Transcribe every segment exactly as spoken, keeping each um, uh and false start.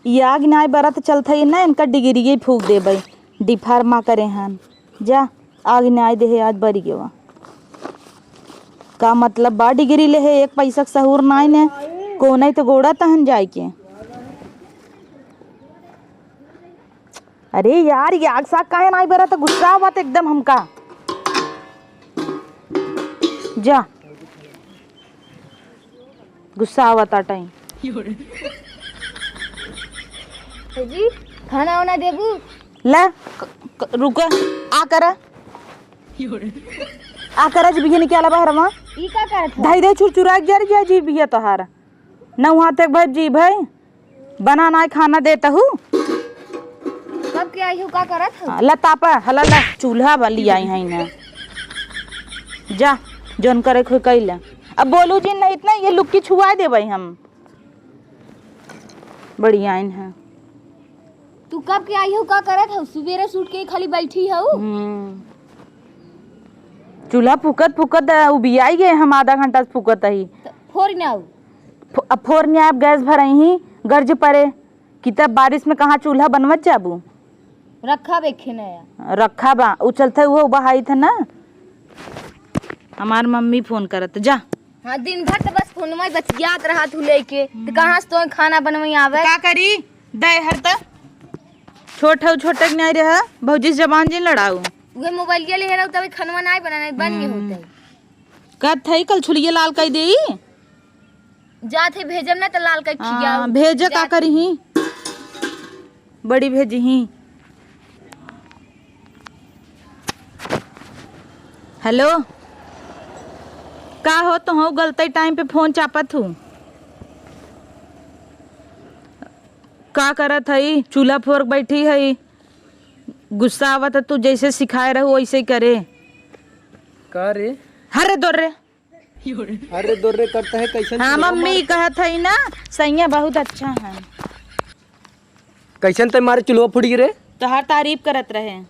ई आग नाय बरत चलत है ना, इनका डिग्री ही फूक देबै। डिफार मा करे हन। जा, आग नाय देहे आज बरी गेवा। का मतलब बा डिग्री लेहे, एक पैसा के सहूर नाय ने। कोने तो गोड़ा तहन जाए के। अरे यार, ये आग साग काहे नाय बरत? गुस्सा आवत एकदम हमका। जा, गुस्सा आवत आटाई। जी, खाना वाना देबू? ले, क-, क-, रुक, आ कर। आ कर, जी, बिहिन के आला बहरवा। ई का करत हो? धाई दे, चुरचुरा के जर गया जी, बिया तोहार। न वहाँ तक भाई जी भाई। बना नाय खाना देत हूँ। कब के आई हो, का करत हो? हाँ, ला तापा, हला ला, चूल्हा वाली आई है ना। जा, जौन करे खोई कइला। अब बोलू जी नहीं इतना, ये लुक्की छुआ देबै हम। बड़ी आइन है। तू कब के आई हो, का करत हो? सुबेरे से उठ के खाली बैठी हो। हम्म। चूल्हा फूकत फूकत, अ, उबियाई गए हम, आधा घंटा से फूकत ही। त फोर ना हो। फो-, अब फोर में आप गैस भरई ही, गर्ज परे, कि तब बारिश में कहाँ चूल्हा बनवत जाबू? रखा बेखे नया। रखा बा, उ चलते हुआ बहाई थे ना। हमार मम्मी फोन करत, जा। हाँ, दिन भर तो बस फोन में बतियात रहा तू लेके। तो कहाँ से तो खाना बनवे आवे? का करी? दे हर त। छोट हऊ, छोटे के नहीं रहा। भौजी से जबान जिन लड़ाऊ। उहे मोबाइल ले रहा, तभी खानवा नहीं बना, नहीं बन गए होते। कत है कल छुलिए लाल कई देई। जात है भेजब ना त लाल कई खियाऊ। हाँ, भेज का जात करिही? बड़ी भेजिही। हेलो, का हो, तोहू गलते टाइम पे फोन चापत हूँ। का करत हई? चूल्हा फोर बैठी हई। गुस्सा आवत है, तू जैसे सिखाए रहू वैसे ही करे। का रे? हरे दोर रे। अरे दोर रे करता है, कैसन हाँ, चूल्हा मम्मी मारता? कहत हई ना, सैया बहुत अच्छा है। कैसन ते मारे चूल्हा फूट गिरे? तोहार तारीफ करत रहे।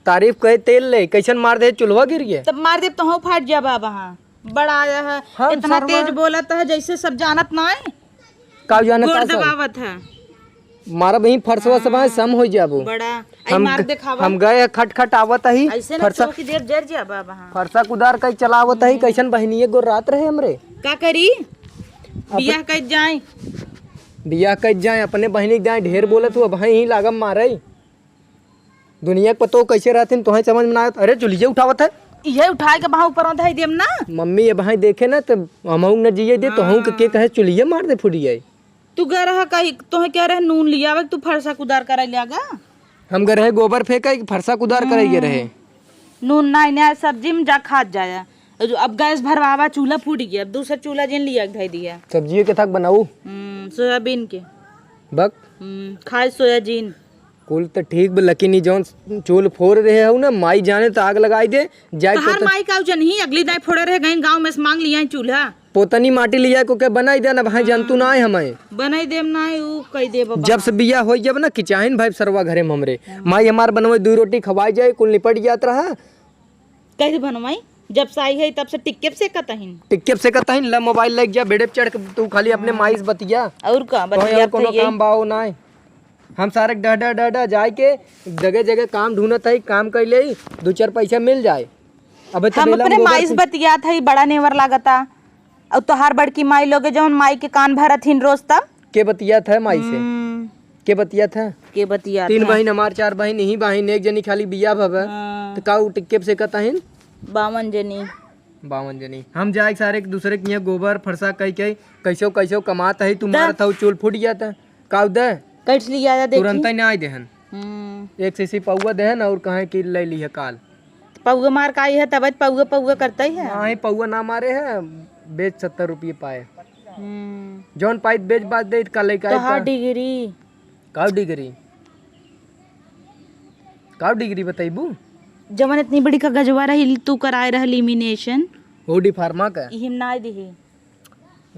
तारीफ कहे तेल ले, कैसन मार दे चूल्हा गिर गए? तब मार देब तोहू फाट जाबा वहाँ। बड़ा आया है, हाँ, इतना शर्मा। तेज बोलत है जैसे सब जानत ना है। का जाने गोड़ का सब? दबावत है। मारब ही फरसवा सब है, हाँ। सम हो जाबू। बड़ा। आई हम मार ग-, देखावा। हम गए खट खट आवत ही। ऐसे ना फरसा चौकी देर जर जाबा वहाँ। फरसा कुदार कई चलावत ही, हम्म। कैसन बहनिये गोर रात रहे हमरे। का करी? अब बियाह कइट जाए। बियाह कइट जाए, अपने बहनी के जाए, ढेर बोलत हूँ, अब ही लागम मारे। दुनिया के पतो कैसे रहथिन, तोहे समझ में ना आवत। अरे, चुलिये उठावत है। इहे उठाए के बहा ऊपर धइ देम ना। मम्मी ये बहा देखे ना, त हमहू न जिए दे, तोहू के, के हाँ। कहे चुलिये मार दे फुटिये। तू गए रहा कही, तोहे क्या रहे नून लियावे, तू फरसा कुदार करे लिया गा? हम गए रहे गोबर फेंके, फरसा कुदार करे गए रहे। हम्म। नून नाई, नाई, सब्जी में जा खात जाया। अब गैस भरवावा, चूल्हा फूट गया, अब दूसरा चूल्हा जिन लिया के धइ दिया। सब्जियों के थाक बनाऊ? हम्म, सोयाबीन के। बक। हम्म, खाए सोयाजीन। कुल त ठीक बा, लेकिन ई जौन चूल फोर रहे हऊ ना, माई जाने त आग लगाई दे, जाए तहार पोतन-, माई का जनही, अगली दाई फोड़े रहे, गइन गाँव में से मांग लिया चूल्हा। पोतनी माटी लिया को के बनाई दे ना, भाई जानतू ना है हमें। बनाई देम ना है, ऊ कह देब जब से बियाह होई जब ना, कि चाहे न भाई सरवा घरे में हमरे। हम्म। माई हमार बनवे, दू रोटी खवाई जाए, कुल निपट जात रहा। कैसे बनवाई? जब से आई है तब से टिक्के पे सेकत हईन। टिक्के पे सेकत हईन, ला मोबाइल लेके जा, बेड़े पे चढ़ के तू खाली अपने हाँ। माई से बतिया। और का तोहे बतिया और कोनो तो यही। काम बाओ ना है। हम सारे डह डह डह डह जाए के जगह जगह काम ढूंढत है, काम कर ले, दो चार पैसा मिल जाए। अबे हम तबेला में अपने गोबर माई से की बतियात है, बड़ा नेवर लागता। और तोहार बड़की माई लोगे जौन माई के कान भरत हिन रोज तब। के बतियात है माई से? हम्म। के बतियात है? के बतियात तीन है? बहिन हमार, चार बहिन यही बहिन, एक जनी खाली बिया भवे। हाँ। तो का उ टिक्के पे सेकत हईन? बावन जनी। बावन जनी। हम जाए सारे एक दूसरे के यहाँ गोबर फरसा कई कई, कैसो कैसो कमात है, तू त- मारत हऊ, चूल फूट जाता। काऊ दे? कट लिया जा देखी। तुरंत ही ना आई देहन। हम्म। एक सीसी पौवा देहन और कहे कि ले लिहे काल। पौवा मार का आई है, तब पौवा पौवा करता ही है। नहीं, पौवा ना मारे है, बेच सत्तर रुपये पाए। हम्म। जौन पाइत बेच बात दे, का लेके आई तोहार का? डिग्री। का डिग्री? का डिग्री बतैबू? जवन इतनी बड़ी कागजवा रही, तू कराए रह लेमिनेशन। हो डी फार्मा का? इहिम नाय दिही।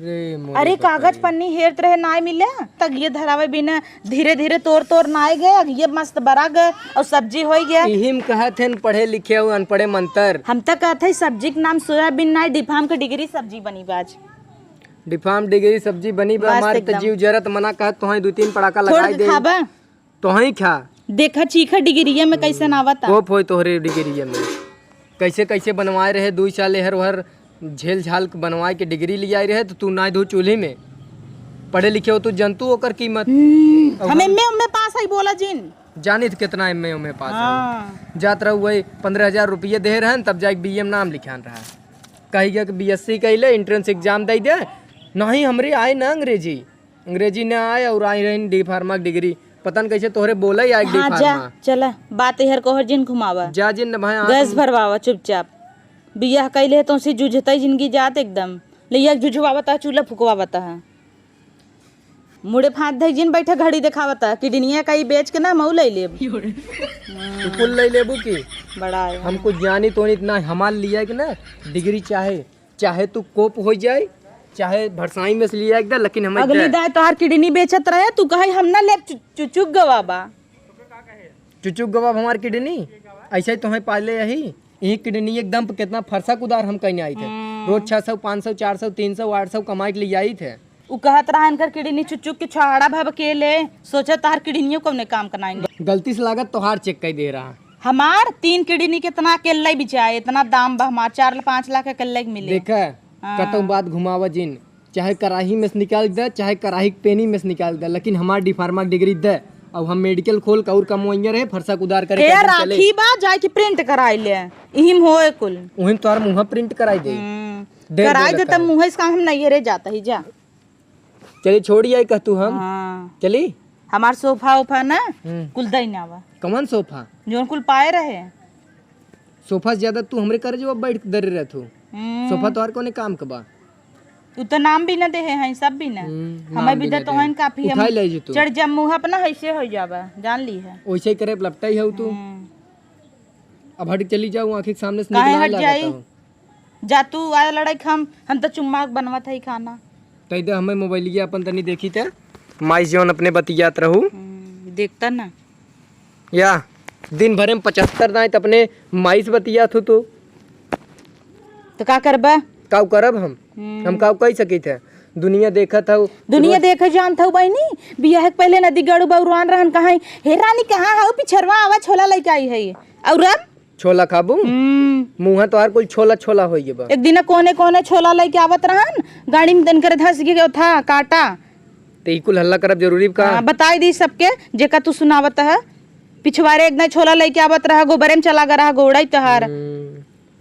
रे मोरे अरे, कागज बतई। पन्नी हेरत रहे, नाय मिले। तगिये धरावे बिना धीरे धीरे तोर तोर नाय गए, अगिये मस्त बरा गए और सब्जी होई गए। इहिम कहत हन पढ़े लिखे और अनपढ़े मंतर। हम त कहत है सब्जी के नाम सोयाबीन नाय, डिफार्म के डिग्री सब्जी बनी बाज। डिफार्म डिग्री सब्जी बनी बा, मस्त हमार त एकदम। जीव जरत मना कहत तोहई दू तीन पड़ाका लगाई दे। खाबा? तोहई खा। देखा चीखा डिग्रिया में कैसन आवता। कोप होई तोहरे डिग्रिया में। कैसे कैसे बनवाए रहे, दुई साल एहर ओहर झेल झाल के बनवाए के डिग्री लियाई रहे, तो तू नाई धो चूल्ही में। पढ़े लिखे हो तू, जनतू ओकर कीमत। हम्म, अब हम हम एमए उमए पास है, बोला जिन। जानित कितना एमए उमए पास है। हाँ। जात रहू वही पन्द्रह हजार रुपये दे रहन, तब जाके बीए में नाम लिखान रहा। कही गया कि बीएससी कैले, एंट्रेंस एग्जाम दे दे। नहीं, हमरे आए ना अंग्रेजी, अंग्रेजी ना आए और आई रहन डी फार्मा के डिग्री। पता न कैसे तोहरे बोले आए डी हाँ, जा, फार्मा। चला, बात एहर कोहर जिन घुमावा। जा जिन न भाई, आँख गैस भरवावा चुपचाप। बियाह कैले तो से जुझतई जिंदगी जात एकदम। ले जुझवावता, चूल्हा फुकवावता है। मुड़े फाँद धइ जिन बैठा घड़ी देखावता, किडनिया का ई बेच के ना मऊ लइ लेब। तू कुल लइ लेबू की? बड़ा है। हम कुछ जानी तो नहीं, इतना हमार लिया कि ना डिग्री चाहे, चाहे तू कोप हो जाए, चाहे भरसाई में से लिया एकदम, लेकिन हमें अगली दे। दाई तोहार किडनी बेचत रहे, तू कहे हम ना लेब, चु-, चुचुक गवा बा। चुचुक गवा हमार किडनी, ऐसे ही तोहें पाले यही। यही किडनी एकदम पे कितना फरसा कुदार हम कहीं आई थे। हम्म। रोज छह सौ, पाँच सौ, चार सौ, तीन सौ, आठ सौ कमाई के लिए आई थे। उ कहत रहा इनकर किडनी चुचुक के छहाड़ा भब के ले, सोचे तार किडनियों कौने काम का नाई। गलती से लागत तोहार चेक कर दे रहा। हमार तीन किडनी कितना अकेले बिचाए, इतना दाम बा हमार, चार पाँच लाख अकेले के मिले। देखा, हाँ। कतौ बात घुमावा जिन, चाहे कराही में से निकाल दे, चाहे कराही के पेनी में से निकाल दे, लेकिन हमार डी फार्मा के डिग्री दे। अब हम मेडिकल खोल के और कमवइया रहे, फरसा कुदार करे के खातिर चले। राखी बा, जाए के प्रिंट कराई ले, इहिम होए कुल। उहिम तोहर मुँह प्रिंट कराई दे। हम्म, दे कराई दे, तब मुँह इसका हम नहीं रे जाता ही जा। चली छोड़ी आई कह तू हम। हाँ। चली? हमार सोफा ओफा ना, हम्म। कुल दई ना बा। कौन सोफा? जोन कुल पाए रहे। सोफा से ज्यादा तू हमरे करे जो अब बैठ के दरे रहत हो। हम्म। सोफा तोहार कौने काम के बा? तू तो नाम भी ना दे है, सब भी ना। हम्म, हमें नाम भी भी ना दे। तोहन काफी हम उठाई ले जी तू। चढ़ जब मुँह अपना ऐसे हो जाबा, जान ली है। वैसे ही करे लपटाई है तू। हम्म। अब हट चली जाओ, आँखी के सामने से काहे निकला हट जाई? लागत हो। जा तू आया लड़ाई हम, हम तो चुम्मा बनवत है खाना। तै दे हमें मोबाइलिया अपन तनी देखी ते। माई जौन अपने बतियात रहू। हम्म, देखता ना। या, दिन भरे में पचहत्तर दाई त अपने माई से बतियात हो तू। तो का करबा? काऊ करब हम? हम्म। हम काऊ कह सकित है? दुनिया देखत हऊ। दुनिया रोज देखे जानत हऊ बहिनी, बियाह के पहले नदी गड़ू बौरान रहन कहाँ, "हे रानी, कहाँ हऊ? पिछरवा आवा, छोला लइके आई है।" और अब? छोला खाबू? हम्म। मुँह तोहार कुल छोला छोला होइ गए बा। एक दिन कोने कोने छोला लइके आवत रहन, गाड़ी में तनकर धस गए था काटा। तो ई कुल हल्ला करब जरूरी का? हाँ, बताई दी सबके, जेका तू सुनावत है। पिछवारे एक दिन छोला लइके आवत रहा, गोबरे में चला गया रहा, गोड़ा ही तोहार। हम्म।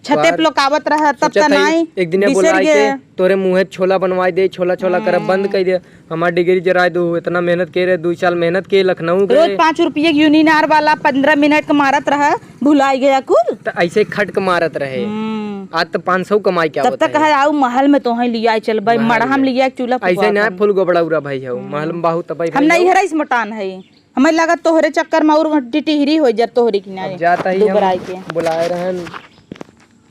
छते तोहार पे लोकावत रहा, तब सोचत हई तनाई एक दिने बिसर बोलाई गए। के तोरे मुँहे छोला बनवाई दे, छोला छोला करब बंद हम्म। कर दे। हमार डिग्री जराए दो, इतना मेहनत के रहे, दो साल मेहनत के लखनऊ गए। रोज पाँच रुपये के यूनिनार वाला पन्द्रह मिनट के मारत रहा, भुलाई गया कुल। तो ऐसे खट के मारत रहे। हम्म। आज तो पाँच सौ कमाई क्या तब होता तक है? है, आऊ महल में तोहई लिया चल भाई, महल मड़हा में में। लिया चूल्हा ऐसे फुकवा ना अपन। फूल गोबड़ा उरा भाई है, हम्म। महल में बहुत तबाही हम भाई नहीं हो। हराइस मोटान है। हमें लगा तोहरे चक्कर में और टिटिहरी हो जा तोहरे किनारे अब जाता ही हम दुबराई के। बुलाए रहन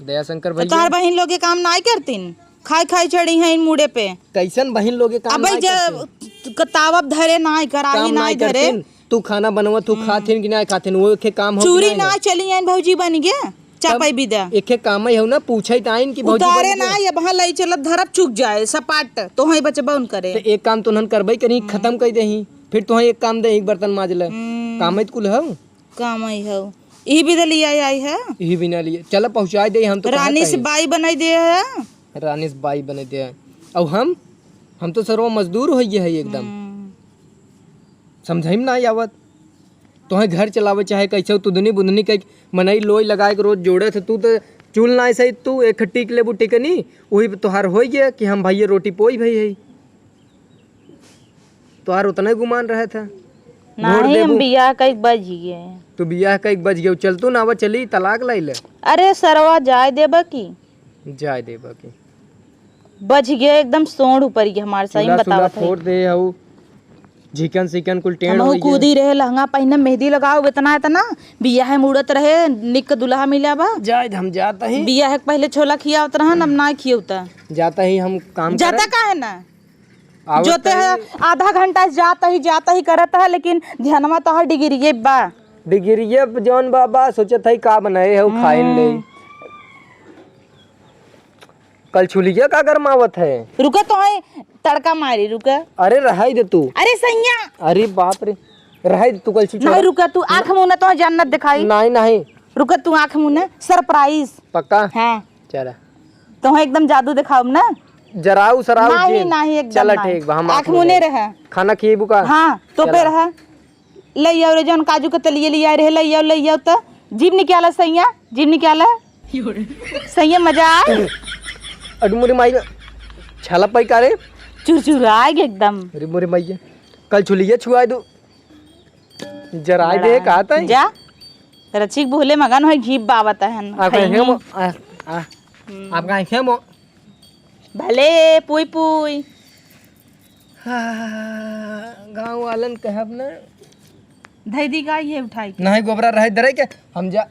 दयाशंकर तो भैया। तोहर बहिन लोग ये काम नाई करतीन, खाई खाई चढ़ी हैं इन मूड़े पे। कैसन बहिन लोग ये काम अबे नाई जब करतीन? कतावब धरे नाई, कराही काम नाई नाई धरे। करतीन। तू खाना बनवा, तू हम्म। खाथिन कि नाई खाथिन, वो के काम हो कि चूरी नाई ना हो? चली हैं भौजी बन गया, चापई तब बिदा। एके काम ही हो ना, पूछे त आइन कि भौजी उतारे बन गया? ना, ये वहाँ लई चलत धरब चुक जाए, सपाट, तोहई बचबा उन करे। तो एक काम तो उन्हन करबे करी, हम्म। खत्म कर देही। फिर तोहे एक काम दे, एक बर्तन माज ले। हम्म। काम है कुल हऊ। काम आई हऊ। इही भी दे लिया आई है। इही भी ना लिए। चल पहुँचाई दे, हम तो रानी से बाई बनाई दे है। रानी से बाई बनाई दे है। और हम, हम तो सरवा मजदूर हो गए है एकदम। हम्म। समझाई में ना आवत। तोहे घर चलावे चाहे कैसे हो, तुदनी बुदनी कई मनई लोई लगाए के रोज जोड़े थे। तू तो चूल ना सही, तू एक टीक लेबू टिकनी, वही पे तोहार हो गया कि हम भाई ये रोटी पोई भाई है। तोहार उतना ही गुमान रहे था। वोट नहीं, हम देबू। बियाह कई बज गए। तू बियाह कई बज गए, चल तू ना आवा, चली तलाक लाई ले। अरे सरवा, जाए देबा की? जाए देबा की? बज गए एकदम सोंड ऊपर ये हमार सही चूल्हा बतावत सूल्हा है। फोड़ दे हऊ, झिकन सिकन कुल टेढ़ हमहू होई गए। कूदी रहे, लहंगा पहने, मेहंदी लगाओ, इतना इतना बियाह में उड़त रहे, निक दुल्हा मिला बा। जाए हम जाता ही। बियाह के पहले छोला खियावत रहन, अब ना खियौता। जाता ही हम काम जाता करब। का है ना? आवत जोते है, ही। आधा घंटा जाता ही, जाता ही करत है, लेकिन ध्यानवा तो हर डिग्री ये बा। डिग्री ये जौन बा, बा, सोचत है का बनाए है, वो खाइन ले। हम्म। कलछुलिया का गरमावत है? रुका तो है, तड़का मारी, रुका। अरे रहै दे तू। अरे सैया। अरे बाप रे, रहै दे तू, कलछुल नहीं, छोड़ा। रुका तू, आँख मुँह ना तो है, जान ना दिखाई। नहीं, नहीं। रुका तू, आँख मुँह ना, surprise। पक्का? हाँ। चला। तो है एकदम जादू दिखाओ ना। जराऊ सराऊ नहीं, जिन। नहीं, एकदम चला नहीं। ठीक बा, हम आँख आँख मुँह मुँह नहीं नहीं। रहा। खाना खिएबू का? हाँ, तो चला। पे रहा। ले आओ रे, जौन काजू के तलिए ले आए रहे, ले आओ, ले आओ तो। जीभ निकाला सैया, जीभ निकाला। सैया मजा आए। अरे मोरे माई, छाला पाई का रे? चुरचुराए गे एकदम। अरे मोरे माई, कलछुलिया छुआए दो। जराए दे बड़ा। का तई? जा। रचिक भूले मगन होई घीप बावत हन। आ, कहीं खैनी। मो-, आ, आ, हम्म। आप कहीं मो-, भले, पुई पुई। हाँ, गाँव वालन कहब ना। धई दी का ये उठाई के? नहीं, गोबरा रहे दरे के, हम जा,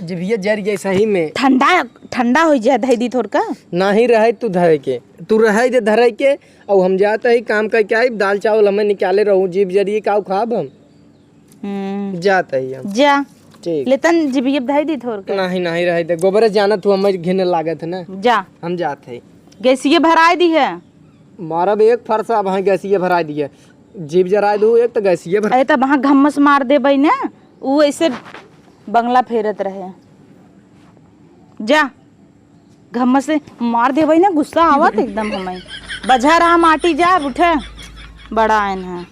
जिभिया जर गए सही में। ठंडा, ठंडा हो जाए, धई दी थोड़का। नहीं रहे तू धरे के, तू रहे दे धरे के, और हम जात ही काम करके आई, दाल चावल हमें निकाले रहू, जीभ जरिए का खाब हम। हम्म। जात ही हम। जा। ठीक। लेतन जिभिया धई दी थोड़का। नहीं, नहीं रहे दे, गोबरे जाना तू हमें घिन लागत है ना। जा। हम जात ही। गैसिये भराई दी है। मारब एक फरसा, अब हाँ गैसिये भराई दिए। जीभ जराए दू एक तो गैसिये भर- अरे तब हाँ घम्मस मार देबै ना, ऊ ऐसे बंगला फेरत रहे। जा, घम्मस से मार देबै ना, गुस्सा आवत एकदम हमें। बझा रहा माटी, जा उठे, बड़ा आयन है।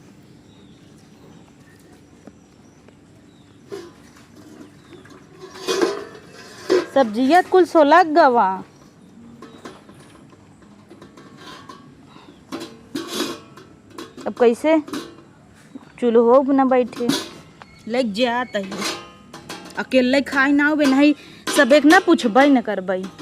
सब्जिया कुल सोलग गवा। अब कैसे चूल्हो न बैठे? लग जात है। अकेले खाई ना होबे, नहीं सब एक ना पूछबे न करबे।